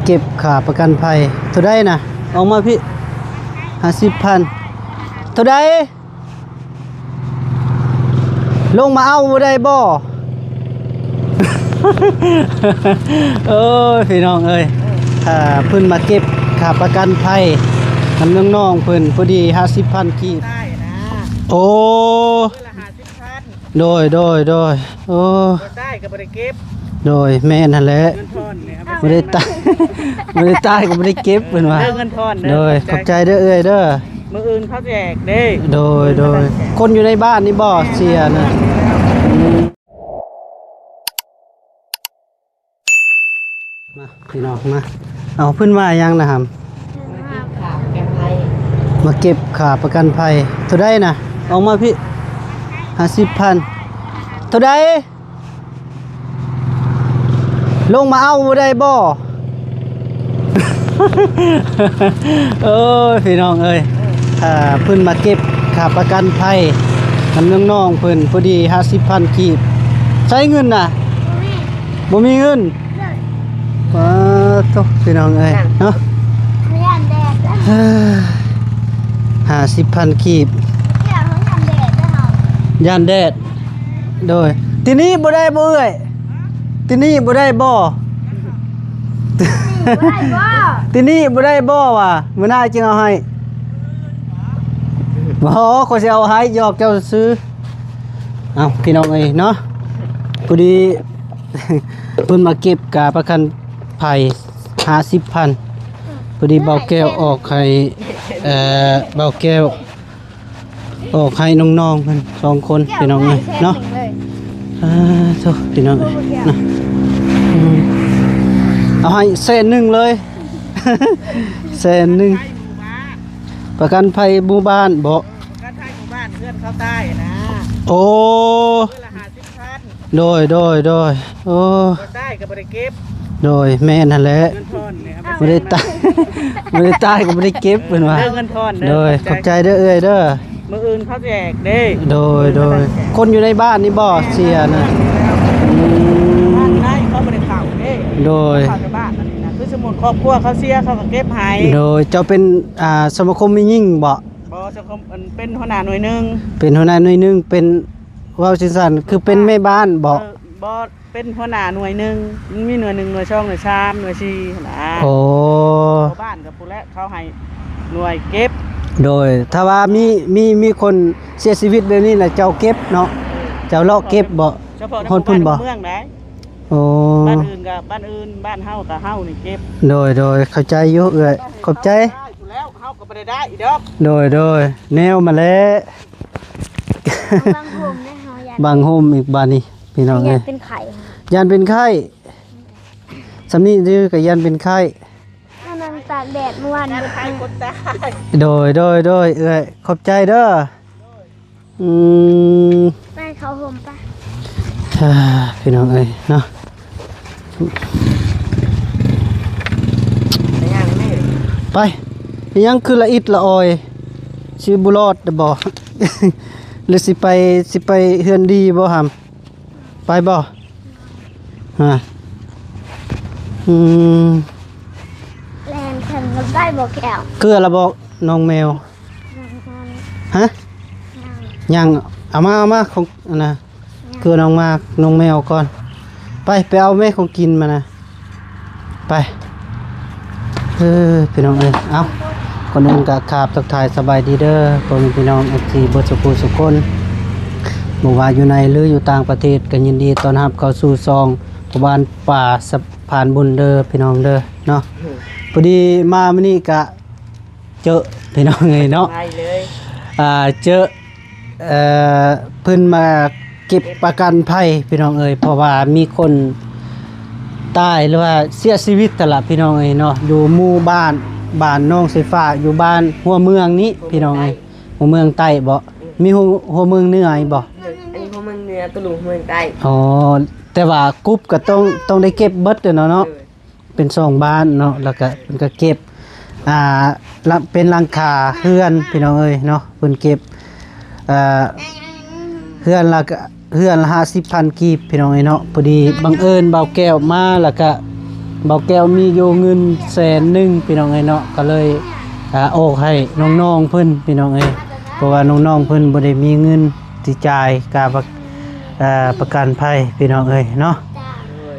ເກັບຄ່າປະກັນໄພເທົ່າໃດນະ? ອອກມາພີ້ ຫ້າສິບພັນ. ເທົ່າໃດ? ລົງມາເອົາບໍ່ໄດ້ບໍ່? ໂອ້ຍ ພີ່ນ້ອງເອີຍ ອ່າ ເພິ່ນມາເກັບຄ່າປະກັນໄພນຳນ້ອງໆເພິ່ນ ພໍດີຫ້າສິບພັນກີບ. ໂອ້ ມື້ລະຫ້າສິບພັນ. ໂດຍ ໂດຍ ໂດຍ. ໂອ້ ບໍ່ຕາຍກໍບໍ່ໄດ້ເກັບ. ໂດຍ ແມ່ນຫັ້ນແຫຼະ. ເງິນທອນນີ້ ບໍ່ໄດ້ຕາຍ ບໍ່ໄດ້ຕາຍກໍບໍ່ໄດ້ເກັບ ເພິ່ນວ່າ. ເອີ ເງິນທອນເດີ. ໂດຍ ຂອບໃຈເດີເອື້ອຍເດີ. ມື້ອື່ນເຂົາແຈກເດ້. ໂດຍ ໂດຍ. ຄົນຢູ່ໃນບ້ານນີ້ບໍ່ເສຍນະ? ມາ ພີ່ນ້ອງມາ. ເອົາ ເພິ່ນວ່າຫຍັງນະຫຳ? ມາເກັບຄ່າປະກັນໄພເທົ່າໃດນະ? ອອກມາພີ້ ຫ້າສິບພັນ. ເທົ່າໃດ? ລົງມາເອົາບໍ່ໄດ້ບໍ່? ໂອ້ຍ ພີ່ນ້ອງເອີຍ ອ່າ ເພິ່ນມາເກັບຄ່າປະກັນໄພນຳນ້ອງໆເພິ່ນ ພໍດີຫ້າສິບພັນກີບ. ໃຊ້ເງິນນະ? ບໍ່ມີ ບໍ່ມີເງິນ. ໂດຍ. ປາໂທ້ ພີ່ນ້ອງເອີຍ ເນາະ ຢ້ານແດດ. ເອີ ຫ້າສິບພັນກີບ. ຢ້ານແດດເດີເຮົາ. ຢ້ານແດດ. ໂດຍ ທີ່ນີ້ບໍ່ໄດ້ບໍ່ເອື້ອຍ? ທີ່ນີ້ບໍ່ໄດ້ບໍ່? ທີ່ນີ້ບໍ່ໄດ້ບໍ່? ທີ່ນີ້ບໍ່ໄດ້ບໍ່ຫວາ? ມື້ໜ້າຈຶ່ງເອົາໃຫ້. ບໍ່ ຂ້ອຍຊິເອົາໃຫ້ ຫຍອກເຈົ້າຊື່. ເອົ້າ ພີ່ນ້ອງເອີຍເນາະ ພໍດີເພິ່ນມາເກັບຄ່າປະກັນໄພຫ້າສິບພັນ. ພໍດີເບົາແກ້ວອອກໃຫ້ ເອີ ເບົາແກ້ວ ອອກໃຫ້ນ້ອງໆເພິ່ນສອງຄົນ ພີ່ນ້ອງເອີຍເນາະ. ສາທຸ ພີ່ນ້ອງເອີຍນະ ອືມ ເອົາໃຫ້ແສນໜຶ່ງເລີຍ ແສນໜຶ່ງ. ປະກັນໄພໝູ່ບ້ານເບາະ? ປະກັນໄພໝູ່ບ້ານ ເຮືອນເຂົາຕາຍນະ. ໂອ້ ມື້ລະຫ້າສິບພັນ. ໂດຍ ໂດຍ ໂດຍ. ໂອ້ ບໍ່ຕາຍກໍບໍ່ໄດ້ເກັບ. ໂດຍ ແມ່ນຫັ້ນແຫຼະ. ເງິນທອນນີ້ ບໍ່ໄດ້ຕາຍ ບໍ່ໄດ້ຕາຍກໍບໍ່ໄດ້ເກັບ ເພິ່ນວ່າ. ເອີ ເງິນທອນເດີ. ໂດຍ ຂອບໃຈເດີເອື້ອຍເດີ. ມື້ອື່ນເຂົາແຈກເດ້. ໂດຍ ໂດຍ. ຄົນຢູ່ໃນບ້ານນີ້ບໍ່ເສຍນະ? ອືມ ບ້ານໃນເຂົາບໍ່ໄດ້ເຂົ້າເດ້. ໂດຍ ເຂົ້າແຕ່ບ້ານອັນນີ້ນະ. ຄືສົມມຸດຄອບຄົວເຂົາເສຍ ເຂົາກໍເກັບໃຫ້. ໂດຍ ເຈົ້າເປັນ ອ່າ ສະມາຄົມແມ່ຍິງບໍ່? ບໍ່ ສັງຄົມ ອັນ ເປັນຫົວໜ້າໜ່ວຍໜຶ່ງ. ເປັນຫົວໜ້າໜ່ວຍໜຶ່ງ ເປັນ ເວົ້າຈັ່ງຊັ້ນ ຄືເປັນແມ່ບ້ານບໍ່? ເອີ ບໍ່ ເປັນຫົວໜ້າໜ່ວຍໜຶ່ງ ມັນມີໜ່ວຍໜຶ່ງ ໜ່ວຍສອງ ໜ່ວຍສາມ ໜ່ວຍສີ່ຫັ້ນນະ. ໂອ້ ພໍ່ບ້ານກັບຜູ້ແລະ ເຂົາໃຫ້ໜ່ວຍເກັບ. ໂດຍ ຖ້າວ່າມີ ມີ ມີຄົນເສຍຊີວິດແບບນີ້ນະ ເຈົ້າເກັບເນາະ? ເອີ ເຈົ້າເລາະເກັບບໍ່? ຮອດພຸ້ນບໍ່? ເມືອງໃດ. ໂອ້ ບ້ານອື່ນກໍບ້ານອື່ນ ບ້ານເຮົາກໍເຮົານີ້ເກັບ. ໂດຍ ໂດຍ ເຂົ້າໃຈຢູ່ເອື້ອຍ ຂອບໃຈ. ເຮົາກໍບໍ່ໄດ້ໄດ້ດອກ. ໂດຍ ໂດຍ ແນວມາແລ້ວ. ບັງໂຮມແດ່ເຮົາ ຢ້ານບັງໂຮມອີກບາດນີ້ ພີ່ນ້ອງເອີຍ. ຢ້ານເປັນໄຂ້ ຢ້ານເປັນໄຂ້. ສ່ຳນີ້ຊື່ກໍຢ້ານເປັນໄຂ້. ເຮົານັ່ງຕາກແດດມື້ວານ ໄຂ້ຄົນຕາຍ. ໂດຍ ໂດຍ ໂດຍ ເອື້ອຍ ຂອບໃຈເດີ. ອືມ ໄປເຂົ້າໂຮມໄປ. ອ່າ ພີ່ນ້ອງເອີຍເນາະ ໄປ ອີຫຍັງຄືລະອິດລະອອຍ ຊິບໍ່ລອດບໍ່? ຫຼືຊິໄປ ຊິໄປເຮືອນດີບໍ່ຫຳ? ໄປບໍ່? ຮະ ອືມ ແລ່ນເຖິງກັນໄດ້ບໍ່ແກ້ວ? ເກືອລະບໍ່ນ້ອງແມວ? ຮະ ຍັງ ເອົາມາ ເອົາມາ ຂອງ ອັນນະ ເກືອນ້ອງໝາກ ນ້ອງແມວກ່ອນ. ໄປ ໄປເອົາແມ່ຂອງກິນມານະ ໄປ. ເອີ ພີ່ນ້ອງເອີຍ ເອົ້າ ກ່ອນອື່ນກໍຂາບທັກທາຍສະບາຍດີເດີ ພໍ່ແມ່ພີ່ນ້ອງ ເອັຟຊີ ເບິດສູ່ຜູ້ສູ່ຄົນ ບໍ່ວ່າຢູ່ໃນ ຫຼື ຢູ່ຕ່າງປະເທດ ກໍຍິນດີຕ້ອນຮັບເຂົ້າສູ່ຊ່ອງພໍ່ບ້ານປ່າສະພານບຸນເດີ ພີ່ນ້ອງເດີເນາະ. ພໍດີມາມື້ນີ້ກະ ເຈີ ພີ່ນ້ອງເອີຍເນາະ ໄປເລີຍ ອ່າ ເຈີ ເອີ ເພິ່ນມາເກັບປະກັນໄພ ພີ່ນ້ອງເອີຍ ເພາະວ່າມີຄົນຕາຍ ຫຼືວ່າເສຍຊີວິດຫັ້ນລະ ພີ່ນ້ອງເອີຍເນາະ ຢູ່ໝູ່ບ້ານ ບ້ານໜອງສາຍຟ້າ ຢູ່ບ້ານຫົວເມືອງນີ້ ພີ່ນ້ອງເອີຍ. ຫົວເມືອງໃຕ້ບໍ່? ມີຫົວ ຫົວເມືອງເໜືອອີກບໍ່? ອັນນີ້ຫົວເມືອງເໜືອ ໂຕລູກຫົວເມືອງໃຕ້. ອໍ ແຕ່ວ່າກຸບກໍຕ້ອງ ຕ້ອງໄດ້ເກັບເບິດເນາະ ເນາະ. ເປັນສອງບ້ານເນາະ ແລ້ວກະເພິ່ນກະເກັບ ອ່າ ລະ ເປັນຫຼັງຄາເຮືອນ ພີ່ນ້ອງເອີຍເນາະ ເພິ່ນເກັບ ອ່າ ເຮືອນລະກະ ເຮືອນລະຫ້າສິບພັນກີບ ພີ່ນ້ອງເອີຍເນາະ. ພໍດີບັງເອີນບ່າວແກ້ວມາ ແລ້ວກະ ບ່າວແກ້ວມີຢູ່ເງິນແສນໜຶ່ງພີ່ນ້ອງເອີຍເນາະ ກໍເລີຍ ອ່າ ອອກໃຫ້ນ້ອງໆເພິ່ນພີ່ນ້ອງເອີຍ ເພາະວ່ານ້ອງໆເພິ່ນບໍ່ໄດ້ມີເງິນທີ່ຈ່າຍຄ່າປະ ອ່າ ປະກັນໄພພີ່ນ້ອງເອີຍເນາະ.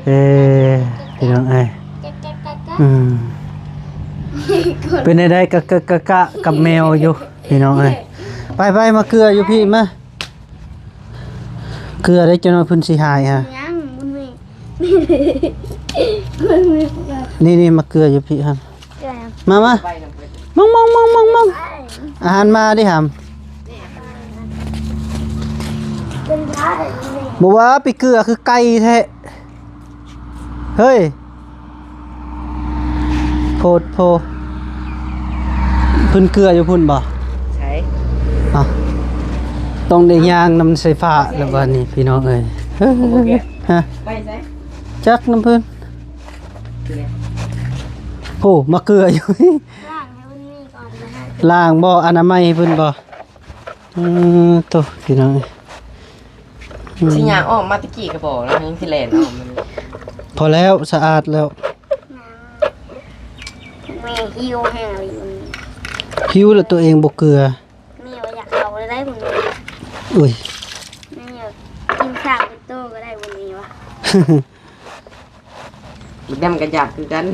ເອີ ພີ່ນ້ອງເອີຍ ອືມ ເປັນໃດໆ ກະ ກະ ກະ ກະ ກັບແມວຢູ່ພີ່ນ້ອງເອີຍ. ໄປໆ ມາເກືອຢູ່ພີ້ມາ ເກືອໄດ້ ຈັກໜ່ອຍເພິ່ນຊິຫາຍຫາ. ຍັງບໍ່ມີ ນີ້ໆ ມາເກືອຢູ່ພີ້ຫັ້ນ ເກືອຫຍັງ? ມາ ມາ ມອງໆໆໆໆ ອາຫານມາເດ້ຫຳ. ເປັນໄດ້ ບໍ່ວ່າໄປເກືອຄືໄກ່ແທ້ ເຮີ້ຍ. ໂພດໂພ ເພິ່ນເກືອຢູ່ພຸ້ນບໍ່? ໃສ? ເອົ້າ ຕ້ອງໄດ້ຍ່າງນຳໄຟຟ້າແລ້ວບາດນີ້ພີ່ນ້ອງເອີຍ. ຮະ? ໄປໃສ? ຈັກນຳເພິ່ນ. ໂອ້ ມາເກືອຢູ່ ລ້າງໃຫ້ເພິ່ນມີກ່ອນນະ. ລ້າງບໍ່? ອະນາໄມໃຫ້ເພິ່ນບໍ່? ເອີ ໂຕ ພີ່ນ້ອງເອີຍ. ອືມ ຊິຍ່າງອອກມາແຕ່ກີ້ກໍບອກແລ້ວ ຍັງຊິແລ່ນອອກມານີ້. ພໍແລ້ວ ສະອາດແລ້ວ. ແມ່ຫິວແຮງເລີຍ ຫິວແລ້ວຕົວເອງບໍ່ເກືອ. ແມ່ວ່າຢາກເຂົ້າໄດ້ໄດ໋ມື້ນີ້. ອຸ້ຍ ແມ່ກິນຂ້າວເປັນໂຕກໍໄດ້ມື້ນີ້ວະ. ດຳກໍຢາກຄືກັນ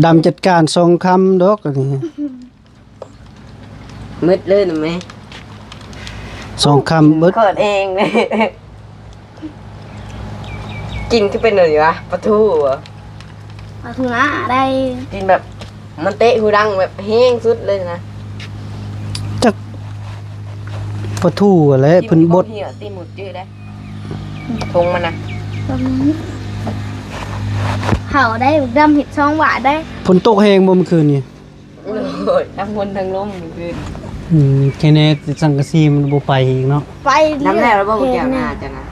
ດຳຈັດການສອງຄຳດອກອັນນີ້. ໝົດເລີຍນະແມ່ ສອງຄຳເບິດ ເກີດເອງເລີຍ. ກິນຄືເປັນແນວນີ້ວະ ປາທູບໍ? ປາທູນະໄດ້ ກິນແບບ ມັນເຕະຫູດັງແບບແຮງສຸດເລີຍນະ. ຈັກ ປາທູຫັ້ນແຫຼະ ກິນ ເພິ່ນບົດ ບໍ່ເຫື່ອຕີໝູດຈື່ໄດ້ ທົງມັນນະ. ເຮົາໄດ້ ບັກດຳເຮັດສອງບາດໄດ້. ຝົນຕົກແຮງບໍ່ມື້ຄືນນີ້? ໂອ້ຍ ທັງຝົນທັງລົມຄືນ. ອືມ ແຄ່ແນ່ແຕ່ສັງກະສີມັນບໍ່ໄປອີກເນາະ. ໄປ ດຳແລ້ວແລ້ວບໍ່ ແກ້ວນາຈັງນະ?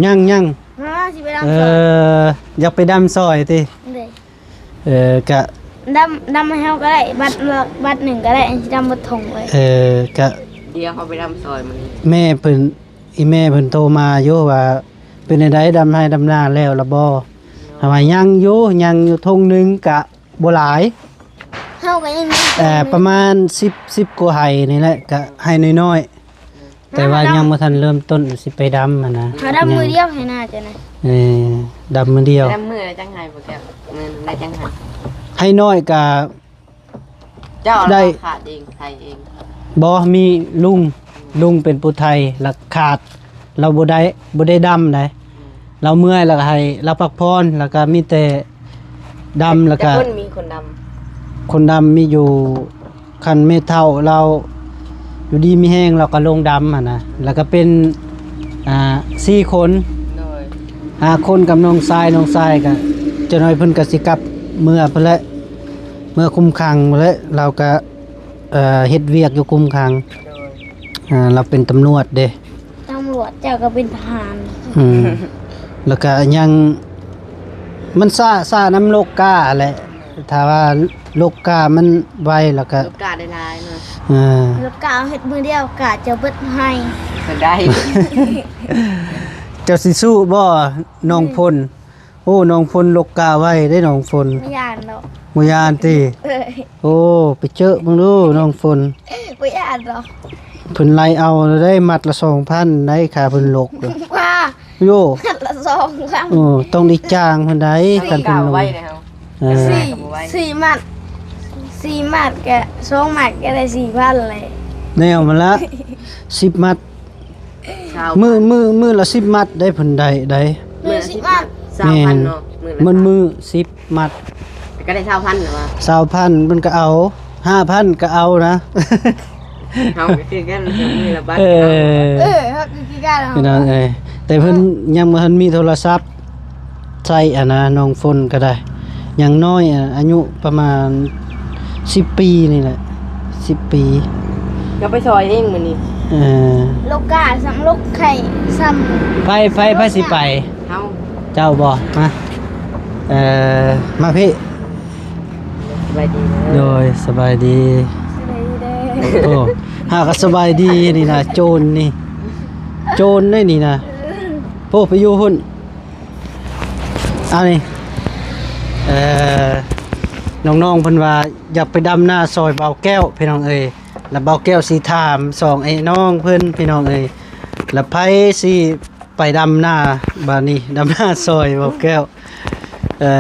ຍັງໆ ມາ ຊິໄປດຳ ເອີ ຊ່ອຍ ຢາກໄປດຳຊ່ອຍຕິ? ເດ້ ເອີ ກະ ດຳ ດຳໃຫ້ເຮົາກໍໄດ້ ບັດ ບັດໜຶ່ງກໍໄດ້ ຊິດຳເບິດທົ່ງເລີຍ. ເອີ ກະ ດຽວເຮົາໄປດຳຊ່ອຍມື້ນີ້. ແມ່ເພິ່ນ ອີແມ່ເພິ່ນໂທມາຢູ່ວ່າ ເປັນຈັ່ງໃດ ດຳໄຮ່ດຳນາແລ້ວລະບໍ່? ເຮົາວ່າຍັງຢູ່ ຍັງຢູ່ທົ່ງໜຶ່ງກະ ບໍ່ຫຼາຍ ເຮົາກໍຍັງມີ ເອີ ປະມານສິບ ສິບກວ່າໄຮ່ນີ້ແຫຼະ ກະໄຮ່ນ້ອຍໆ ແຕ່ວ່າຍັງບໍ່ທັນເລີ່ມຕົ້ນຊິໄປດຳຫັ້ນນະ. ເຮົາດຳມື້ດຽວໃຫ້ນາເຈົ້ານະ. ເອີ ດຳມື້ດຽວ. ດຳມື້ລະຈັກໄຮ່ບໍ່ແກ້ວ? ມື້ໜຶ່ງໄດ້ຈັກໄຮ່? ໄຮ່ນ້ອຍກະ ເຈົ້າ ໄດ້ ຂາດເອງ ໄຖເອງ. ບໍ່ ມີລຸງ ລຸງເປັນຜູ້ໄຖ ລະຂາດ ລາວບໍ່ໄດ້ ບໍ່ໄດ້ດຳໃດ໋ ອືມ ລາວເມື່ອຍ ລະກະໃຫ້ລາວພັກຜ່ອນ ລະກະມີແຕ່ດຳ ລະກະ ແຕ່ຄົນ ມີຄົນດຳ ຄົນດຳມີຢູ່ ຄັນແມ່ເຖົ້າລາວຢູ່ດີມີແຮງ ລາວກະລົງດຳຫັ້ນນະ ລະກະເປັນ ອ່າ ສີ່ຄົນ ໂດຍ ຫ້າຄົນກັບນ້ອງຊາຍ ນ້ອງຊາຍກະ ຈັກໜ້ອຍເພິ່ນກະຊິກັບເມືອພຸ້ນແຫຼະ ເມືອຄຸມຂັງພຸ້ນແຫຼະ ລາວກະ ເອີ ເຮັດວຽກຢູ່ຄຸມຂັງ ໂດຍ ອ່າ ລາວເປັນຕຳຫຼວດເດ້ ຕຳຫຼວດ ເຈົ້າກໍເປັນທະຫານ ອືມ ລະກະຍັງ ມັນຊ້າ ຊ້ານຳໂລກາແຫຼະ ຖ້າວ່າໂລກາມັນໄວລະກະ ໂລກາໄດ້ຫຼາຍເນາະ ເອີ ໂລກາເຮັດມື້ດຽວກະຈະເບິດໄຮ່ ກໍໄດ້ ເຈົ້າຊິສູ້ບໍ່ ນ້ອງ ອືມ ຝົນ? ໂອ້ ນ້ອງຝົນລົກກ້າໄວເດ້ນ້ອງຝົນ ບໍ່ຢ້ານດອກ ບໍ່ຢ້ານຕິ? ເອີຍ ໂອ້ ໄປເຈີເບິ່ງດູນ້ອງຝົນ ບໍ່ຢ້ານດອກ ເພິ່ນໄລ່ເອົາໄດ້ ມັດລະສອງພັນໄດ໋ ຄ່າເພິ່ນລົກ ວ້າ ໂຢ ມັດລະສອງພັນ ໂອ້ ຕ້ອງໄດ້ຈ້າງເພິ່ນໄດ໋ ຄັນເພິ່ນລົກ ເອີ ສີ່ ສີ່ມັດ ສີ່ມັດກະ ສອງມັດກະໄດ້ສີ່ພັນແລ້ວ ແນວມັນລະ ສິບມັດ ຊາວ ມື້ ມື້ ມື້ລະສິບມັດໄດ້ ເພິ່ນໄດ້ ໄດ້ ມື້ລະສິບມັດ ຊາວພັນເນາະ ມື້ລະ ມັນມື້ສິບມັດ ກໍໄດ້ຊາວພັນແລ້ວວ່າ ຊາວພັນ ເພິ່ນກໍເອົາ ຫ້າພັນກໍເອົານະ ເຮົາກໍຄືກັນ ມື້ລະບັດ ເອີ ເຮົາກໍຄືກັນ ພີ່ນ້ອງເອີຍ ແຕ່ເພິ່ນຍັງບໍ່ທັນມີໂທລະສັບ ໃຊ້ອັນນະ ນ້ອງຝົນກໍໄດ້ ຍັງນ້ອຍ ອາ ອາຍຸປະມານສິບປີນີ້ແຫຼະ ສິບປີ ກໍໄປຊ່ອຍເອງມື້ນີ້ ເອີ ໂລກກາສ່ຳ ໂລກໄຂ້ສ່ຳ ໃຜ ໃຜ ໃຜຊິໄປ ເຮົາ ເຈົ້າບໍ່ ມາ ເອີ ມາພີ້ ສະບາຍດີເດີ ໂດຍ ສະບາຍດີ ສະບາຍດີເດີ ໂອ້ ຫາກໍສະບາຍດີນີ້ນະ ໂຈນນີ້ ໂຈນໄດ໋ນີ້ນະ ໂອ້ ໄປຢູ່ພຸ້ນ ອັນນີ້ ເອີ ນ້ອງໆເພິ່ນວ່າຢາກໄປດຳນາຊ່ອຍບ່າວແກ້ວ ພີ່ນ້ອງເອີຍ ແລ້ວບ່າວແກ້ວຊິຖາມສອງອ້າຍນ້ອງເພິ່ນ ພີ່ນ້ອງເອີຍ ແລ້ວໃຜຊິໄປດຳນາ ບາດນີ້ດຳນາຊ່ອຍບ່າວແກ້ວ ເອີ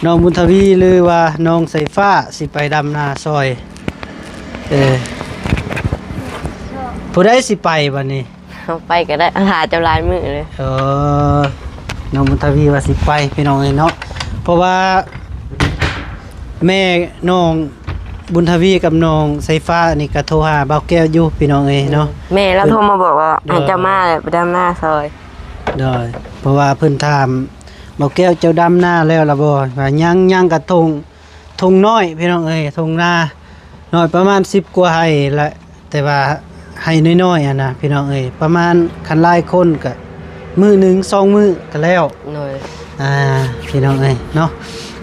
ນ້ອງບຸນທະວີ ຫຼືວ່ານ້ອງສາຍຟ້າຊິໄປດຳນາຊ່ອຍ ເອີ ຜູ້ໃດຊິໄປບາດນີ້? ເຮົາໄປກໍໄດ້ ຖ້າເຈົ້າຫຼາຍມື້ເລີຍ. ເອີ ນ້ອງບຸນທະວີວ່າຊິໄປ ພີ່ນ້ອງເອີຍເນາະ ເພາະວ່າແມ່ນ້ອງບຸນທະວີກັບນ້ອງສາຍຟ້ານີ້ກໍໂທຫາບ່າວແກ້ວຢູ່ ພີ່ນ້ອງເອີຍເນາະ ແມ່ລາວໂທມາບອກວ່າ ໂດຍ ໃຫ້ເຈົ້າມາແຫຼະ ໄປດຳນາຊ່ອຍ. ໂດຍ ເພາະວ່າເພິ່ນຖາມບ່າວແກ້ວ ເຈົ້າດຳນາແລ້ວລະບໍ່? ວ່າຍັງ ຍັງກະທົ່ງ ທົ່ງນ້ອຍ ພີ່ນ້ອງເອີຍ ທົ່ງນານ້ອຍປະມານສິບກວ່າໄຮ່ແຫຼະ ແຕ່ວ່າໄຮ່ນ້ອຍໆຫັ້ນນະ ພີ່ນ້ອງເອີຍ ປະມານຄັນຫຼາຍຄົນກະມື້ໜຶ່ງສອງມື້ກະແລ້ວ. ໂດຍ ອ່າ ພີ່ນ້ອງເອີຍເນາະ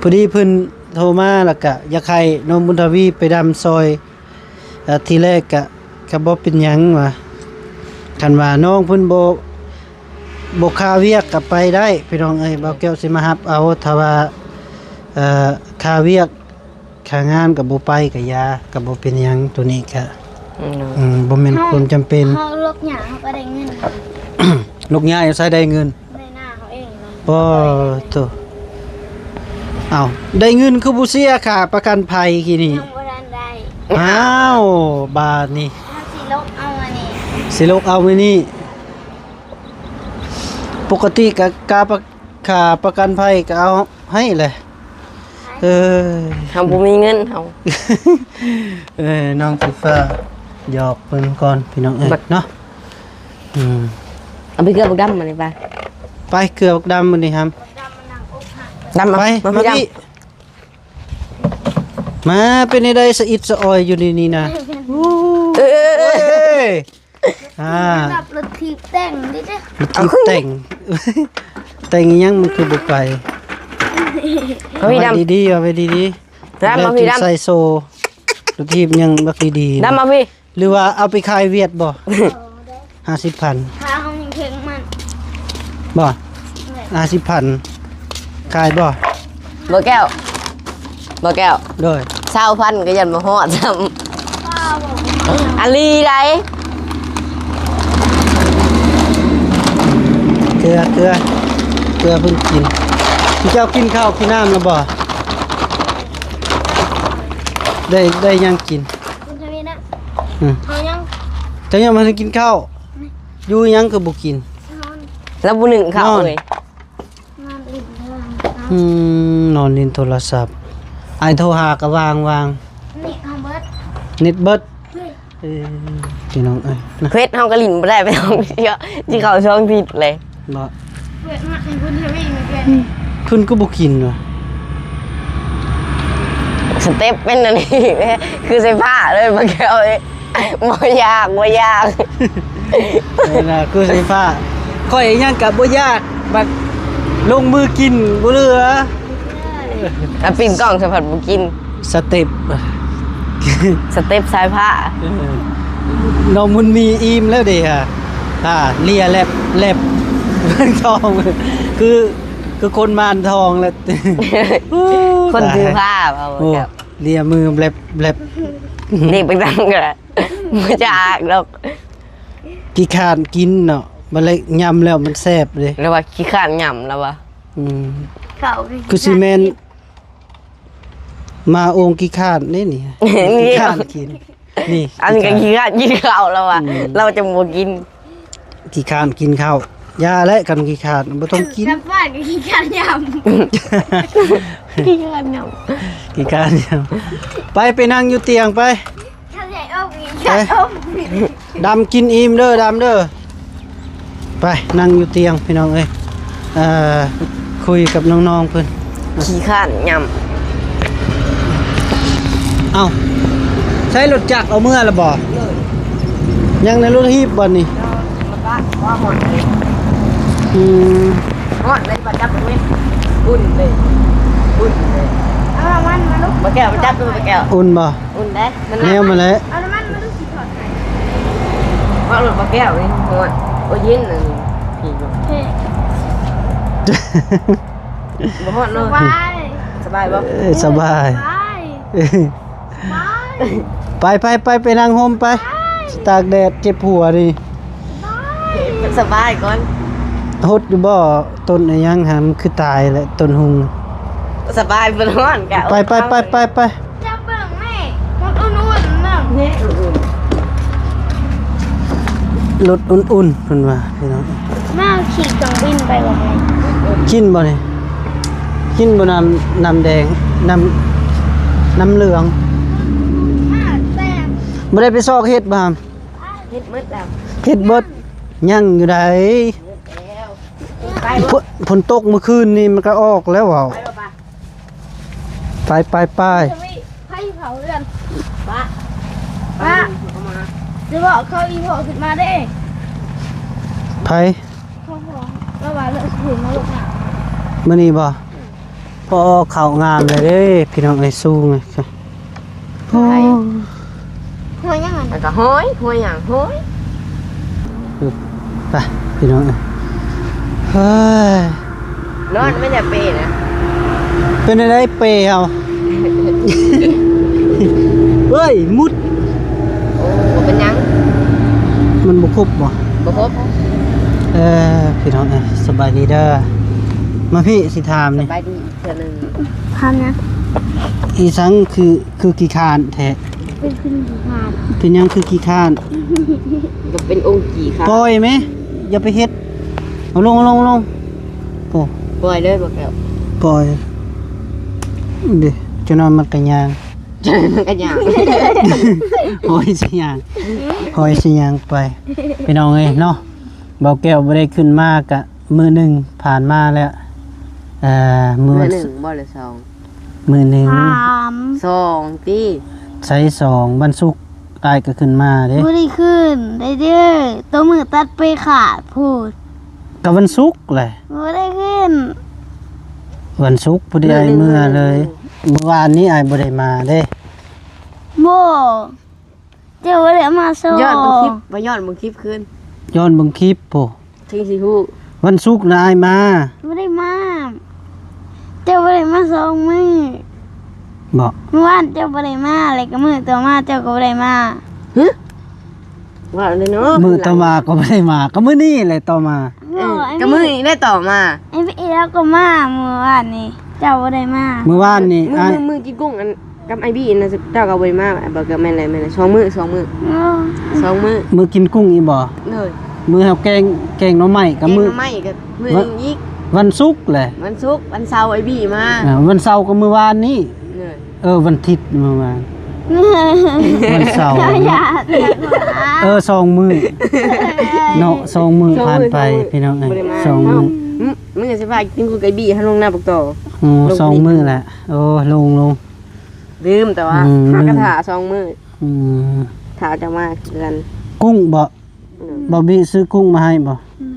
ພໍດີເພິ່ນໂທມາ ແລ້ວກະຢາກໃຫ້ນ້ອງບຸນທະວີໄປດຳຊ່ອຍ ເອີ ທີແລກກະ ກະບໍ່ເປັນຫຍັງວ່າ ຄັນວ່ານ້ອງເພິ່ນບໍ່ ບໍ່ຄາວຽກກໍໄປໄດ້ ພີ່ນ້ອງເອີຍ ບ່າວແກ້ວຊິມາຮັບເອົາ ຖ້າວ່າ ເອີ ຄາວຽກຄາງານກໍບໍ່ໄປກໍຢ່າ ກໍບໍ່ເປັນຫຍັງ ໂຕນີ້ກະ ອືມ ອືມ ບໍ່ແມ່ນຄວາມຈຳເປັນ ເຮົາລົກຫຍ້າເຮົາກໍໄດ້ເງິນ ລົກຫຍ້າຢູ່ໃສໄດ້ເງິນ? ໃນນາເຮົາເອງ ປາໂທ ເອົ້າ ໄດ້ເງິນຄືບໍ່ເສຍຄ່າປະກັນໄພກີ້ນີ້? ຍັງບໍ່ທັນໄດ້ ອ້າວ ບາດນີ້ ເຮົາຊິລົກເອົາອັນນີ້ ຊິລົກເອົາມື້ນີ້ ປົກກະຕິກະ ກາປະ ຄ່າປະກັນໄພກະເອົາໃຫ້ແຫຼະ ເອີ ເຮົາບໍ່ມີເງິນເຮົາ ເອີ ນ້ອງສາຍຟ້າ ຫຍອກເພິ່ນກ່ອນ ພີ່ນ້ອງເອີຍເນາະ ອືມ ເອົາໄປເກືອບັກດຳມານີ້ໄປ ໄປເກືອບັກດຳມື້ນີ້ຫຳ ດຳ ໄປ ມາ ມາ ມາ ມາ ມາ ເປັນແນວໃດ ສະອິດສະອອຍຢູ່ໃນນີ້ນະ ເອີ ອ່າ ກັບລົດຖີບແຕ່ງນີ້ເດ້ ລົດຖີບແຕ່ງ ແຕ່ງອີ່ຫຍັງ ມັນຄືບໍ່ໄປ ເອົາໄວ້ດີໆ ເອົາໄວ້ດີໆ ດຳ ເອົາໄວ້ດີໆ ໃສ່ໂສ້ ລົດຖີບຍັງບັກດີໆ ດຳ ເອົາໄວ້ ຫຼືວ່າເອົາໄປຂາຍຫວຽດບໍ່? ຫ້າສິບພັນ ຄ່າຫ້ອງເທິງມັນ ບໍ່? ຫ້າສິບພັນ ຂາຍບໍ່? ບໍ່ແກ້ວ ບໍ່ແກ້ວ ໂດຍ ຊາວພັນກໍຍັງບໍ່ຮອດຊ້ຳ ອັນລີໃດ ເກືອ ເກືອ ເກືອເພິ່ນກິນ ເຈົ້າກິນເຂົ້າກິນນ້ຳແລ້ວບໍ່? ໄດ້ ໄດ້ຫຍັງກິນ? ອືມ ເຮົາຍັງ ເຈົ້າຍັງບໍ່ທັນກິນເຂົ້າ ຢູ່ຫຍັງຄືບໍ່ກິນ? ນອນ ລາວບໍ່ໜຶ້ງເຂົ້າເລີຍ ນອນຫຼິ້ນໂທລະສັບ ອືມ ນອນຫຼິ້ນໂທລະສັບ ອ້າຍໂທຫາກໍວ່າງໆ ເນັດເຮົາເບິດ ເນັດເບິດ ເອີ ພີ່ນ້ອງເອີຍ ເຟສເຮົາກໍຫຼິ້ນບໍ່ໄດ້ ໄປທ່ອງທ່ຽວ ຊິເຂົ້າສອງທິດເລີຍ ບໍ່ ເພິ່ນມາໃຫ້ບຸນທະວີມາເທື່ອນີ້ ເພິ່ນກໍບໍ່ກິນຫວາ ສະເຕັບເປັນອັນນີ້ ຄືໃສ່ຜ້າເລີຍ ບໍ່ແກ້ວເອີຍ ບໍ່ຢາກ ບໍ່ຢາກ ເອີນະ ຄືໃສ່ຜ້າ ຂ້ອຍຫຍັງກະບໍ່ຢາກ ບັດລົງມືກິນບໍ່ເຫຼືອ ແລ້ວປີ້ງກ້ອງສະພັດບໍ່ກິນ ສະເຕັບ ສະເຕັບສາຍຜ້າ ເອີ ນ້ອງບຸນມີອີ່ມແລ້ວເດ ອ່າ ເລຍແລັບ ແລັບ ທອງ ຄື ຄືຄົນມານທອງແລ້ວ ຄົນຖືພາ ເວົ້າ ໂອ້ ແບບ ເລຍມືແລັບ ແລັບ ນີ້ໄປນຳກໍໄດ້ ບໍ່ຈາກດອກ ຂີ້ຄ້ານກິນເນາະ ບັດແລ້ວຫຍ້ຳແລ້ວມັນແຊບເດ້ ລາວວ່າຂີ້ຄ້ານຫຍ້ຳ ລາວວ່າ ອືມ ເຂົ້າ ຄືຊິແມ່ນ ມາໂອງຂີ້ຄ້ານເດ້ນີ້ ຂີ້ຄ້ານກິນ ນີ້ ອັນນີ້ກໍຂີ້ຄ້ານກິນເຂົ້າລາວວ່າ ອືມ ລາວຈະບໍ່ກິນ ຂີ້ຄ້ານກິນເຂົ້າ ຢ່າແຫຼະ ຄັນຂີ້ຄ້ານບໍ່ຕ້ອງກິນ ກັບບ້ານກໍຂີ້ຄ້ານຫຍ້ຳ ຂີ້ຄ້ານຫຍ້ຳ ຂີ້ຄ້ານຫຍ້ຳ ໄປ ໄປນັ່ງຢູ່ຕຽງໄປ ໄປ ດຳກິນອີ່ມເດີ ດຳເດີ ໄປ ນັ່ງຢູ່ຕຽງ ພີ່ນ້ອງເອີຍ ເອີ ຄຸຍກັບນ້ອງໆເພິ່ນ ຂີ້ຄ້ານຫຍ້ຳ ເອົ້າ ໃຊ້ລົດຈັກເອົາເມືອລະບໍ່? ຍັງໃນລົດຮີບບໍ່ນີ້? ອືມ ຮ້ອນເລີຍ ມາຈັບເບິ່ງເວີຍ ອຸ່ນເລີຍ ອຸ່ນເລີຍ ເອົານ້ຳມັນມາລູກ ບໍ່ແກ້ວ ມາຈັບດູ ບໍ່ແກ້ວ ອຸ່ນບໍ່? ອຸ່ນເດ້ ມັນ ແນວມາແຫຼະ ເອົານ້ຳມັນມາລູກ ຊິຖອດໃຫ້ ເພາະລົດບໍ່ແກ້ວນີ້ຮ້ອນ ໂອ້ ເຢັນອັນນີ້ ບໍ່ຮ້ອນເນາະ ສະບາຍ ບາຍບໍ່? ເອີ ສະບາຍ ສະບາຍ ໄປ ໄປ ໄປ ໄປນັ່ງຮົ່ມໄປ ຕາກແດດເຈັບຫົວນີ້ ສະບາຍກ່ອນ. ຫົດຢູ່ບໍ່? ຕົ້ນອີຫຍັງຫັ້ນຄືຕາຍແຫຼະ ຕົ້ນຮຸ່ງ. ສະບາຍບໍ່ຮ້ອນກະ ໄປ ໄປ ໄປ ໄປ ໄປ. ຈັບເບິ່ງແມ່ ມັນອຸ່ນໆນະ ແມ່ອຸ່ນໆ ລົດອຸ່ນໆ ເພິ່ນວ່າພີ່ນ້ອງ. ມາຂີ່ເຄື່ອງບິນໄປບໍ່ແມ່? ກິນບໍ່ນີ້? ກິນບໍ່ນ້ຳ ນ້ຳແດງ ນ້ຳ ນ້ຳເຫຼືອງ? ມາແຊບ. ບໍ່ໄດ້ໄປຊອກເຫັດບໍ່? ເຮັດໝົດແລ້ວ ເຮັດເບິດ ຍັງຢູ່ໃດ? ຝົນ ຝົນຕົກມື້ຄືນນີ້ມັນກໍອອກແລ້ວເວົ້າ. ໄປ ໄປ ໄປ ໄປ ໄປເຜົາເຮືອນ. ປ້າ ປ້າ ຊິບອກເຂົາອີ່ພໍ່ຂຶ້ນມາເດ້. ໃຜ? ເຂົາບອກວ່າເລີກເຫັນມາລົດນ້ຳ ມື້ນີ້ບໍ່? ພໍເຂົ້າງາມເລີຍເດ້ພີ່ນ້ອງເອີຍ ສູງເລີຍ. ໂອ້ຍ ຫ້ວຍຫຍັງຫັ້ນ? ແລ້ວກໍຫ້ອຍ ຫ້ວຍຫຍັງ? ຫ້ອຍ ໄປພີ່ນ້ອງເອີຍ ເຮີ້ຍ ນອນໄມ່ໄດ້ເປນະ. ເປັນໄດ້ເປເຮົາ ເອີຍ ມຸດ. ໂອ້ ບໍ່ເປັນຫຍັງ ມັນບໍ່ຄົບບໍ່? ບໍ່ຄົບ. ເອີ ພີ່ນ້ອງເອີຍ ສະບາຍດີເດີ. ມາພີ່ ຊິຖາມນີ້ ສະບາຍດີ. ເທື່ອໜຶ່ງ ຖາມຫຍັງ? ອີສັງຄື ຄືຂີ້ຄ້ານແທ້? ເປັນຄົນຂີ້ຄ້ານ. ເປັນຫຍັງຄືຂີ້ຄ້ານ? ກໍເປັນອົງຂີ້ຄ້ານ. ປ່ອຍແມ ຢ່າໄປເຮັດ. ເອົາລົງ ເອົາລົງ ເອົາລົງ. ໂອ້ ປ່ອຍເລີຍບໍ່ແກ້ວ ປ່ອຍເດ້. ຈະນອນມັນກະຍ່າງ ຈະນອນມັນກະຍ່າງ ຫ້ອຍຊິຍ່າງ ຫ້ອຍຊິຍ່າງໄປ ພີ່ນ້ອງເອີຍເນາະ. ບໍ່ແກ້ວບໍ່ໄດ້ຂຶ້ນມາກະມື້ໜຶ່ງຜ່ານມາແລ້ວ. ເອີ ມື້ ມື້ໜຶ່ງບໍ່ ຫຼືສອງ? ມື້ໜຶ່ງ ສາມ ສອງຕິ. ໃສສອງ? ວັນສຸກອ້າຍກໍຂຶ້ນມາເດ້. ບໍ່ໄດ້ຂຶ້ນໄດ້ເດີ ໂຕມື້ຕັດໄປຂາດພຸ້ນ. ກໍວັນສຸກແຫຼະ. ບໍ່ໄດ້ຂຶ້ນ ວັນສຸກພໍດີອ້າຍເມືອເລີຍ. ມື້ວານນີ້ອ້າຍບໍ່ໄດ້ມາເດ້. ບໍ່ ເຈົ້າບໍ່ໄດ້ມາສອງ ຍ້ອນເບິ່ງຄລິບ ວ່າຍ້ອນເບິ່ງຄລິບຄືນ ຍ້ອນເບິ່ງຄລິບພຸ້ນ ເຖິງຊິຮູ້. ວັນສຸກນະອ້າຍມາ ບໍ່ໄດ້ມາ. ເຈົ້າບໍ່ໄດ້ມາສອງມື້ບໍ? ມື້ວານເຈົ້າບໍ່ໄດ້ມາ ແລ້ວກໍມື້ຕໍ່ມາເຈົ້າກໍບໍ່ໄດ້ມາ. ຫຶ? ວ່າແລ້ວເນາະ ມື້ຕໍ່ມາກໍບໍ່ໄດ້ມາ ກໍມື້ນີ້ແຫຼະຕໍ່ມາ. ເອີ ກໍມື້ນີ້ແຫຼະຕໍ່ມາ. ໄອ້ເອລາວກໍມາມື້ວານນີ້ ເຈົ້າບໍ່ໄດ້ມາ. ມື້ວານນີ້ ມື້ ມື້ກິນກຸ້ງອັນ ກັບອ້າຍບີນະ ເຈົ້າກໍບໍ່ໄດ້ມາ. ບໍ່ ກໍແມ່ນແຫຼະ ແມ່ນແຫຼະ ສອງມື້ ສອງມື້ ເອີ ສອງມື້. ມື້ກິນກຸ້ງອີກບໍ່? ໂດຍ. ມື້ເຮົາແກງ ແກງໜໍ່ໄມ້ກັບມື້ ແກງໜໍ່ໄມ້ກັບມື້ອີກ ວັນສຸກແຫຼະ. ວັນສຸກ ວັນເສົາອ້າຍບີມາ. ອ່າ ວັນເສົາກໍມື້ວານນີ້. ໂດຍ. ເອີ ວັນທິດມື້ວານ ວັນເສົາເນາະ. ເອີ ສອງມື້ເນາະ ສອງມື້ຜ່ານໄປ ສອງມື້ ພີ່ນ້ອງເອີຍ ບໍ່ໄດ້ມາ ສອງມື້. ມື້ຊິພາກິນກຸ້ງກັບອ້າຍບີ ເຮົາລົງນາບັກຕໍ. ໂອ້ ສອງມື້ແຫຼະ. ໂອ້ ລົງ ລົງ ລືມ ແຕ່ວ່າ ອືມ ຫາກະຖ້າສອງມື້. ອືມ ຖ້າຈະມາຄືກັນ. ກຸ້ງບໍ? ອືມ ບອບບີ້ຊື້ກຸ້ງມາໃຫ້ບໍ? ອືມ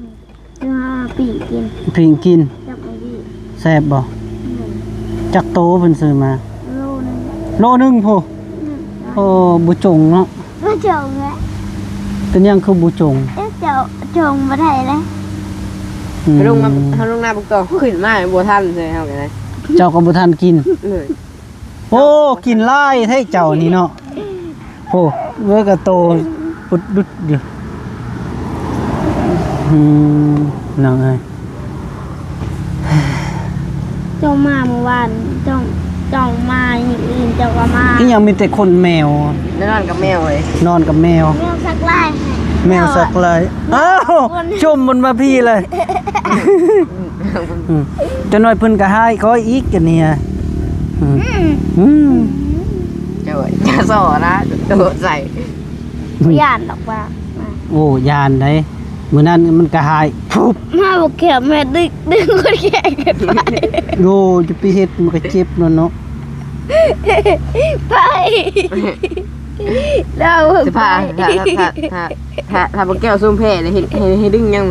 ຊື້ມາປີ້ງກິນ ປີ້ງກິນ ແຊບບໍ? ອືມ ຈັກໂຕເພິ່ນຊື້ມາ? ໂລໜຶ່ງ ໂລໜຶ່ງພຸ້ນ. ອືມ ໂອ້ ບໍ່ຈົງເນາະ ບໍ່ຈົງແຫຼະ. ເປັນຫຍັງຄືບໍ່ຈົງ? ເອີ ເຈົ້າຈົງບໍ່ໄດ້ເລີຍ. ອືມ ເຮົາລົງມາ ເຮົາລົງນາບັກຕໍ ຂຶ້ນມາບໍ່ທັນເລີຍ ເຮົາກໍໄດ້ ເຈົ້າກໍບໍ່ທັນກິນເລີຍ. ໂອ້ ກິນຫຼາຍແທ້ເຈົ້ານີ້ເນາະ. ໂອ້ ເວີກະໂຕປຸດດຸດຢູ່. ອືມ ນ້ອງເອີຍ ເຈົ້າມາມື້ວານ ເຈົ້າ ເຈົ້າມາມື້ອື່ນເຈົ້າກໍມາ. ອີຫຍັງ ມີແຕ່ຄົນແມວ ໄດ້ນອນກັບແມວເລີຍ ນອນກັບແມວ ແມວສັກລາຍ ແມວສັກລາຍ. ອ້າວ ຊົມມັນມາພີ້ເລີຍ. ອືມ ຈັກໜ້ອຍເພິ່ນກໍຮ້າຍຂ້ອຍອີກ ອັນນີ້. ອືມ ອືມ ອືມ ເຈົ້າ ເຈົ້າສໍ້ນະ ໂຕໃສ່ ຢ້ານດອກວ່າ. ໂອ້ ຢ້ານໃດ໋ ມື້ນັ້ນມັນກໍຮ້າຍ ພຸບ ມາບໍ່ແຄບ ແມ່ດຶງ ດຶງຄົນແຂງຂຶ້ນໄປ. ໂອ້ ຈະໄປເຮັດ ມັນກໍເຈັບແລ້ວເນາະ. ໄປ ລາວ ຊິພາ ຖ້າ ຖ້າ ຖ້າ ຖ້າ ຖ້າບໍ່ແກ້ວຊຸມແພ້ ໃຫ້ ໃຫ້ ໃຫ້ດຶງຫຍັງ?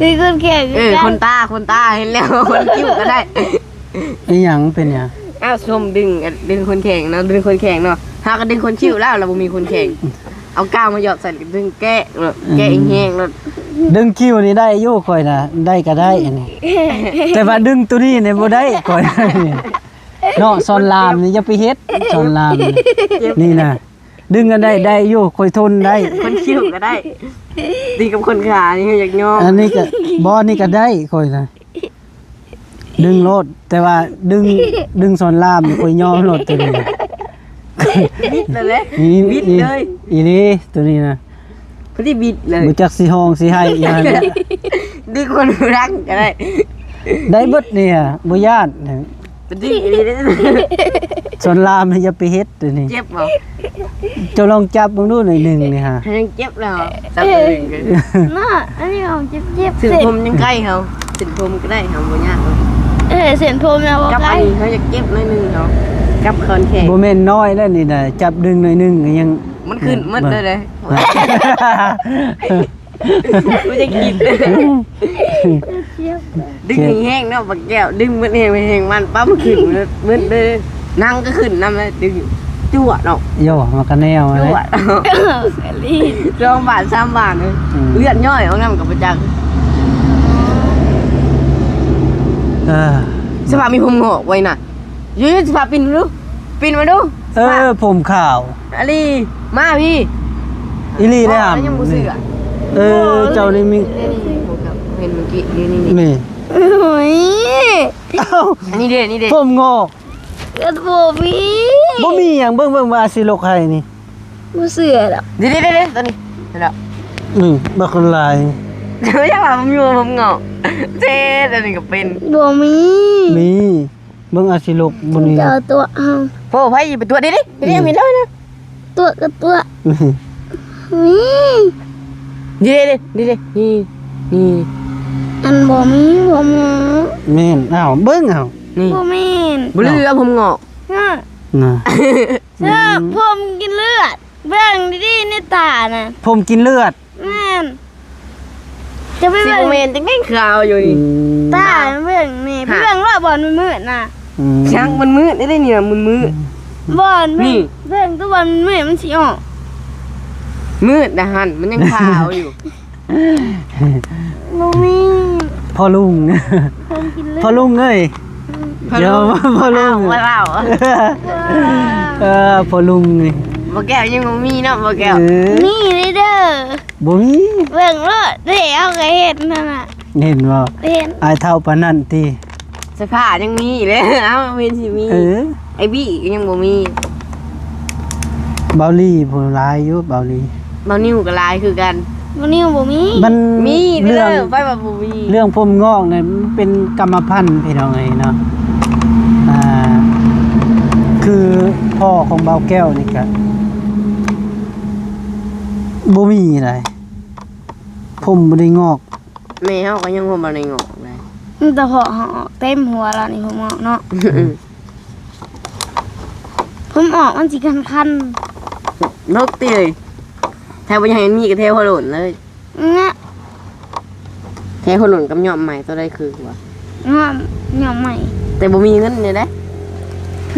ດຶງຄົນແຂງ ເອີ ຄືກັນ ຄົນຕາ ຄົນຕາ ເຫັນແລ້ວ ຄົນຄິ້ວກໍໄດ້. ອີຫຍັງ ເປັນຫຍັງ? ອ້າວ ຊົມດຶງ ດຶງຄົນແຂງເນາະ ດຶງຄົນແຂງເນາະ ເຮົາກໍດຶງຄົນຄິ້ວແລ້ວ ລາວບໍ່ມີຄົນແຂງ ເອົາກ້າວມາຢອດໃສ່ ແລ້ວກໍດຶງແກະໂລດ ເອີ ແກະແຮງໆໂລດ. ດຶງຄິ້ວນີ້ໄດ້ຢູ່ ຂ້ອຍນະ ໄດ້ກໍໄດ້ອັນນີ້ ແຕ່ວ່າດຶງໂຕນີ້ນີ້ບໍ່ໄດ້ ຂ້ອຍ. ເນາະ ສອນລາມນີ້ຢ່າໄປເຮັດ ສອນລາມນີ້ ນີ້ນະ ດຶງອັນໃດໄດ້ຢູ່ ຂ້ອຍທົນໄດ້ ຄົນຄິ້ວກໍໄດ້ ດີກັບຄົນຂານີ້ເຮົາຢາກຍອມ ອັນນີ້ກໍ ບໍ່ ອັນນີ້ກໍໄດ້ຂ້ອຍນະ ດຶງໂລດ ແຕ່ວ່າດຶງ ດຶງສອນລາມນີ້ຂ້ອຍຍອມໂລດໂຕນີ້ ບິດເລີຍເດ້ ອີ ບິດເລີຍ ອີ ອີນີ້ໂຕນີ້ນະ ພໍດີບິດເລີຍ ບໍ່ຈັກຊິຮ້ອງຊິໄຫ້ອີ່ຫຍັງ ດຶງຄົນຮູ້ລັກກໍໄດ້ ໄດ້ເບິດນີ້ ບໍ່ຢ້ານ ບໍ່ດຶງອີ່ຫຼີເດ້ ສອນລາມນີ້ຢ່າໄປເຮັດ ຕົວນີ້ ເຈັບບໍ່? ເຈົ້າລອງຈັບເບິ່ງດູໜ້ອຍໜຶ່ງນີ້ຫາ ຍັງເຈັບແລ້ວ ຈັບໜ້ອຍໜຶ່ງ ເນາະ ອັນນີ້ຂອງເຈັບໆ ເສັ້ນຜົມຍັງໃກ້ເຮົາ ເສັ້ນຜົມກໍໄດ້ ເຮົາບໍ່ຍາກ ເອີ ເສັ້ນຜົມນະບໍ່ໃກ້ ຈັບອັນນີ້ເຮົາຢາກເຈັບໜ້ອຍໜຶ່ງເນາະ ຈັບຄອນແຂງ ບໍ່ແມ່ນນ້ອຍແລ້ວນີ້ນະ ຈັບດຶງໜ້ອຍໜຶ່ງກໍຍັງ ມັນຂຶ້ນໝົດເລີຍເດ້ ເບິ່ງ ກູຈະຄິດ ດຶງແຮງໆເນາະບັກແກ້ວ ດຶງໝົດແຮງໃຜແຮງມັນ ປ້າມຂຶ້ນເບິດເລີຍ ນັ່ງກໍຂຶ້ນນຳເລີຍ ດຶງຈົວະເນາະ ໂຢ ມັນກໍແນວ ຈົວະເນາະ ສອງບາດສາມບາດເລີຍ ອືມ ເລືອດຍ້ອຍອອກນຳກໍບໍ່ຈັກ ເອີ ສະພາບມີຜົມງອກໄວ້ນະ ຢູ່ໆ ສະພາບປິ່ນມາດູ ປິ່ນມາດູ ເອີ ຜົມຂາວ ອາລີ ມາພີ້ ອີ່ຫຼີເດ້ຫຳ ຍັງບໍ່ເຊື່ອ ເອີ ເຈົ້ານີ້ມີ ນີ້ ນີ້ ນີ້ ເຫັນມື້ກີ້ ນີ້ ນີ້ ນີ້ ນີ້ ໂອ້ຍ ເອົ້າ ນີ້ເດ້ ນີ້ເດ້ ຜົມງອກ ກໍບໍ່ມີ ບໍ່ມີຫຍັງ ເບິ່ງ ເບິ່ງວ່າອາຊິລົກໃຫ້ນີ້ ບໍ່ເຊື່ອດອກ ເດ້ໆໆ ຕົວນີ້ ເຫັນແລ້ວ ອືມ ບັກຫຼາຍ ຢາກວ່າຜົມຢູ່ ຜົມງອກ ເຈັດ ອັນນີ້ກໍເປັນ ບໍ່ມີ ມີ ເບິ່ງອາຊິລົກບໍ່ນີ້ ເຈົ້າຕົວະເຮົາ ໂອ້ ໃຜໄປຕົວະ ເດ້ໆ ເດ້ໆ ເຫັນແລ້ວນະ ຕົວະກໍຕົວະ ນີ້ ນີ້ ນີ້ ນີ້ ອັນບໍ່ມີ ບໍ່ມີ ແມ່ນ ອ້າວ ເບິ່ງເອົາ ນີ້ ບໍ່ແມ່ນ ບໍ່ເຫຼືອ ຜົມງອກ ນະ ນະ ເຊື່ອ ອືມ ຜົມກິນເລືອດ ເບິ່ງດີໆ ໃນຕານະ ຜົມກິນເລືອດ ແມ່ນ ຈະໄປ ຊິ ເບິ່ງ ບໍ່ແມ່ນຈັ່ງໃດຂາວຢູ່ນີ້ ອືມ ຕາເບິ່ງນີ້ ຫະ ໄປເບິ່ງລອດບ່ອນມືດໆນະ ອືມ ຊ່າງມັນມືດໄດ້ນີ້ນະ ມືດໆ ອືມ ບ່ອນເບິ່ງ ນີ້ ເບິ່ງຕົວບ່ອນມືດມັນຊິອອກ ມືດນະຫັ້ນ ມັນຍັງຂາວຢູ່ ບໍ່ມີ ພໍ່ລຸງ ຜົມກິນເລືອດ ພໍ່ລຸງເອີຍ ອືມ ພໍ່ລຸງ ດຽວ ພໍ່ລຸງ ອ້າວ ບໍ່ເລົ່າ ເອີ ພໍ່ລຸງນີ້ ບໍ່ແກ້ວຍັງບໍ່ມີເນາະ ບໍ່ແກ້ວ ເອີ ມີເດີ ບໍ່ມີ ເບິ່ງໂລດເດ້ ເຮົາກໍເຫັນຫັ້ນນະ ເຫັນບໍ່? ເຫັນ ອາຍເຖົ້າປານນັ້ນຕິ ສະພາຍັງມີເລີຍ ເອົ້າ ເຫັນຊິມີ ເອີ ໄອ້ບີກໍຍັງບໍ່ມີ ເບົາລີຜູ້ຫຼາຍຢູ່ ເບົາລີ ເບົານິວກໍຫຼາຍຄືກັນ ເບົານິວບໍ່ມີ ມັນມີເດີ ເລື່ອງ ໄປວ່າບໍ່ມີ ເລື່ອງຜົມງອກນີ້ມັນເປັນກຳມະພັນພີ່ນ້ອງເອີຍເນາະ ອ່າ ຄືພໍ່ຂອງເບົາແກ້ວນີ້ກະ ບໍ່ມີໃດ ຜົມບໍ່ໄດ້ງອກ ແມ່ເຮົາກໍຍັງຜົມບໍ່ໄດ້ງອກເລີຍ ມີແຕ່ເພາະເຮົາອອກເຕັມຫົວລະນີ້ ຜົມອອກເນາະ ອືມ ຜົມອອກມັນຊິຄັນໆ ເລິກຕິເອີຍ ແຖວບໍ່ຢາກໃຫ້ມັນມີກໍແຖວຫົວໂລ້ນເລີຍ ນະ ແຖວຫົວໂລ້ນກັບຍ້ອມໃໝ່ ໂຕໃດຄືກວ່າ? ຍ້ອມ ຍ້ອມໃໝ່ ແຕ່ບໍ່ມີເງິນນີ້ເດ້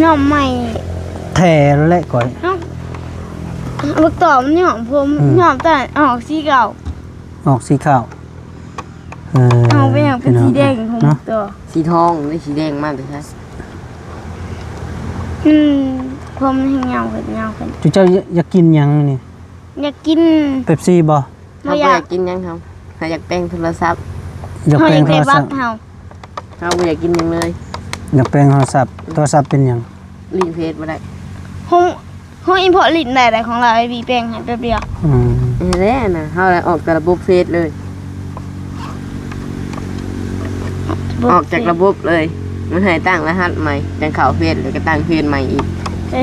ຍ້ອມໃໝ່ ແຖແຫຼະຂ້ອຍ ເອົ້າ ບັກຕໍ່ມັນຍ້ອມຜົມ ອືມ ຍ້ອມແຕ່ອອກສີຂາວ ອອກສີຂາວ ເອີ ເອົາໄປຫຍັງເປັນສີແດງ ພີ່ນ້ອງ ຜົມ ເນາະ ຕໍ່ ສີທອງ ຫຼື ສີແດງມາແຕ່ໃສ? ອືມ ຜົມແຮງຍາວຂຶ້ນ ຍາວຂຶ້ນ ຈຸເຈົ້າຢາກ ຢາກກິນຫຍັງນີ້? ຢາກກິນ ເປັບຊີບໍ່? ບໍ່ຢາກ ເຮົາບໍ່ຢາກກິນຫຍັງ ເຮົາ ເຮົາຢາກແປງໂທລະສັບ ຢາກແປງໂທລະສັບ ເຮົາຢາກໄດ້ບັດເຮົາ ເຮົາບໍ່ຢາກກິນຫຍັງເລີຍ ຢາກແປງໂທລະສັບ ໂທລະສັບເປັນຫຍັງ? ຫຼິ້ນເຟສບໍ່ໄດ້ ເຮົາ ເຮົາອິນພອດຫຼິ້ນໄດ້ໃດ ຂອງລາວ ໄອ້ບີແປງໃຫ້ແປັບດຽວ ອືມ ນີ້ແຫຼະນະ ເຮົາອອກຈາກລະບົບເຟສເລີຍ ອອກຈາກລະບົບເລີຍ ມັນໃຫ້ຕັ້ງລະຫັດໃໝ່ ຈັ່ງເຂົ້າເຟສ ແລ້ວກໍຕັ້ງເຟສໃໝ່ອີກ ໄປ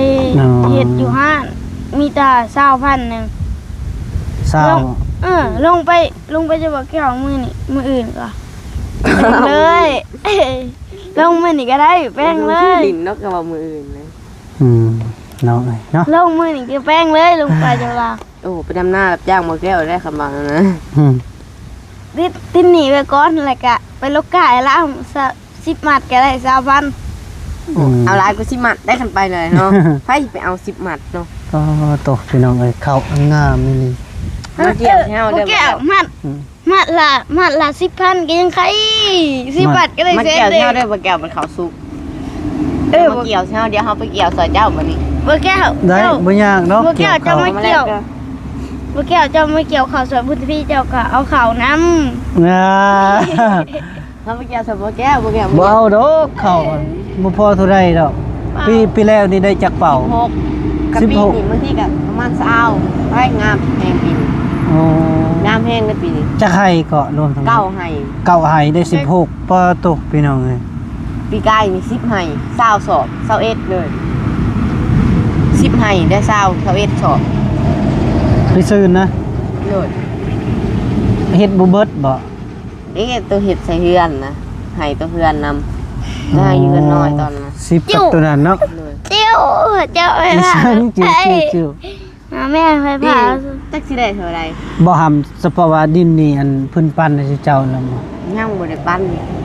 ເຮັດຢູ່ຮ້ານ ມີແຕ່ຊາວພັນໜຶ່ງ ຊາວ ລົງ ເອີ ລົງໄປ ລົງໄປຈະບອກແກ້ວມື້ນີ້ ມື້ອື່ນກໍແປງເລີຍ ລົງມື້ນີ້ກໍໄດ້ ແປງເລີຍ ຫຼິ້ນເນາະ ກໍວ່າມື້ອື່ນເລີຍ ອືມ ເນາະ ເນາະ ລົງມື້ນີ້ກໍແປງເລີຍ ລົງໄປຈະວ່າ ໂອ້ ໄປດຳນາຮັບຈ້າງບໍ່ແກ້ວໄດ້ຄຳວ່ານັ້ນນະ ອືມ ຕິດ ຕິດໜີ້ໄວ້ກ່ອນ ແລ້ວກະໄປລົກກ້າໃຫ້ລາວ ສິບມັດກໍໄດ້ຊາວພັນ ອືມ ເອົາຫຼາຍກວ່າສິບມັດໄດ້ຄັນໄປແລ້ວເນາະ ໃຜຊິໄປເອົາສິບມັດເນາະ ອໍ ໂຕ ພີ່ນ້ອງເອີຍ ເຂົ້າອັນງາມອີ່ຫຼີ ມາກ່ຽວແຖວເດີ ບໍ່ແກ້ວ ມັດ ອືມ ມັດລະ ມັດລະສິບພັນກໍຍັງໄຄ ສິບມັດກໍໄດ້ແສນເດ້ ມັດແກ້ວແຖວເດີ ບໍ່ແກ້ວມັນເຂົ້າສຸກ ເອີ ມາກ່ຽວເຮົາ ດຽວເຮົາໄປກ່ຽວຊ່ອຍເຈົ້າບັດນີ້. ບໍ່ແກ້ວ ໄດ້ ເຈົ້າ ບໍ່ຍາກດອກ ບໍ່ແກ້ວ ກ່ຽວເຂົ້າ ເຈົ້າມາກ່ຽວ ມາແລກເດີ ບໍ່ແກ້ວ ເຈົ້າມາກ່ຽວເຂົ້າຊ່ອຍບຸນທະວີ ເຈົ້າກໍເອົາເຂົ້ານຳ. ອ່າ ເຮົາໄປກ່ຽວໃສ່ບໍ່ແກ້ວ ບໍ່ແກ້ວ ບໍ່ເອົາດອກເຂົ້າ ບໍ່ພໍເທົ່າໃດດອກ. ປີ ປີແລ້ວນີ້ໄດ້ຈັກເປົາ? ສິບຫົກ ກັບປີນີ້ ສິບຫົກ ບາງທີກໍປະມານຊາວ ໄດ້ງາມແຮງປີນີ້. ໂອ້ ງາມແຮງໃນປີນີ້. ຈັກໄຮ່ເກາະລວມທັງໝົດ? ເກົ້າໄຮ່ ເກົ້າໄຮ່ໄດ້ສິບຫົກ. ປາໂຕ ພີ່ນ້ອງເອີຍ ປີກາຍນີ້ສິບໄຮ່ ຊາວສອບ ຊາວເອັດເລີຍ. ສິບໄຮ່ໄດ້ຊາວ ຊາວເອັດສອບ ໄປຊື່ນະ. ໂດຍ ເຮັດບໍ່ເບິດບໍ່? ເອະ ໂຕເຮັດໃສ່ເຮືອນນະ ໃຫ້ໂຕເຮືອນນຳ ໄດ້ຢູ່ເຮືອນນ້ອຍຕອນນະ ສິບກັບໂຕນັ້ນເນາະ. ໂດຍ ຈິ້ວ ເຈົ້າໄປວ່າ ຈິ້ວ ຈິ້ວ ຈິ້ວ ມາແມ່ໄຟຟ້າ ຈັກຊິໄດ້ເທົ່າໃດ. ບໍ່ຫຳ ສະເພາະວ່າດິນນີ້ ອັນເພິ່ນປັນໃຫ້ເຈົ້າແລ້ວບໍ່? ຍັງບໍ່ໄດ້ປັນ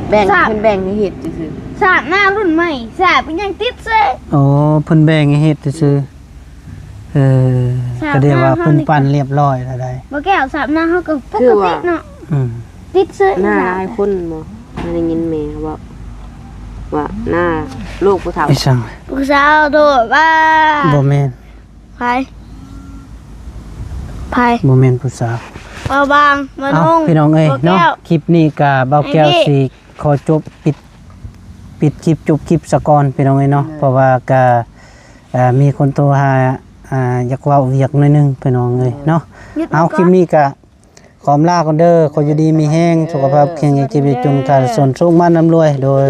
ແບ່ງ ສາບ ເພິ່ນແບ່ງໃຫ້ເຮັດຊື່ໆ. ສາບໜ້າລຸ້ນໃໝ່ ສາບຍັງຕິດເຊີຍ. ໂອ້ ເພິ່ນແບ່ງໃຫ້ເຮັດຊື່ໆ. ເອີ ສາບ ກໍເລີຍວ່າ ໜ້າເຮົານີ້ ເພິ່ນປັນລຽບຮ້ອຍແລ້ວໃດ໋. ບໍ່ແກ້ວ ສາບໜ້າເຮົາກໍປົກກະຕິເນາະ. ອືມ ຕິດເຊີຍ ໜ້າຫຼາຍຄົນບໍ່? ໄດ້ຍິນແມ່ເຂົາເວົ້າວ່າ ໜ້າລູກຜູ້ເຖົ້າ ອີ່ສັງ ຜູ້ສາວໂດດວ່າ ບໍ່ແມ່ນ ໃຜ ໃຜ ບໍ່ແມ່ນຜູ້ສາວ ບ່າວບາງ ບ່າວ ເອົ້າ ນົງ ພີ່ນ້ອງເອີຍ ບໍ່ແກ້ວ ເນາະ ຄລິບນີ້ກະບ່າວແກ້ວ ໃຫ້ພີ່ ຊິຂໍຈົບ ປິດ ປິດຄລິບ ຈົບຄລິບສາກ່ອນ ພີ່ນ້ອງເອີຍເນາະ. ເອີ ເພາະວ່າກະ ເອີ ມີຄົນໂທຫາ ອ່າ ຢາກເວົ້າວຽກໜ້ອຍໜຶ່ງ ພີ່ນ້ອງເອີຍເນາະ. ເອົາ ຄລິບນີ້ກະຂໍອຳລາກ່ອນເດີ ຂໍຢູ່ດີມີແຮງ ສຸຂະພາບແຂງແຮງ ເຈັບຢ່າຈົນ ຂາດຢ່າຈົນ ໂຊກໝານລ່ຳລວຍ ໂດຍ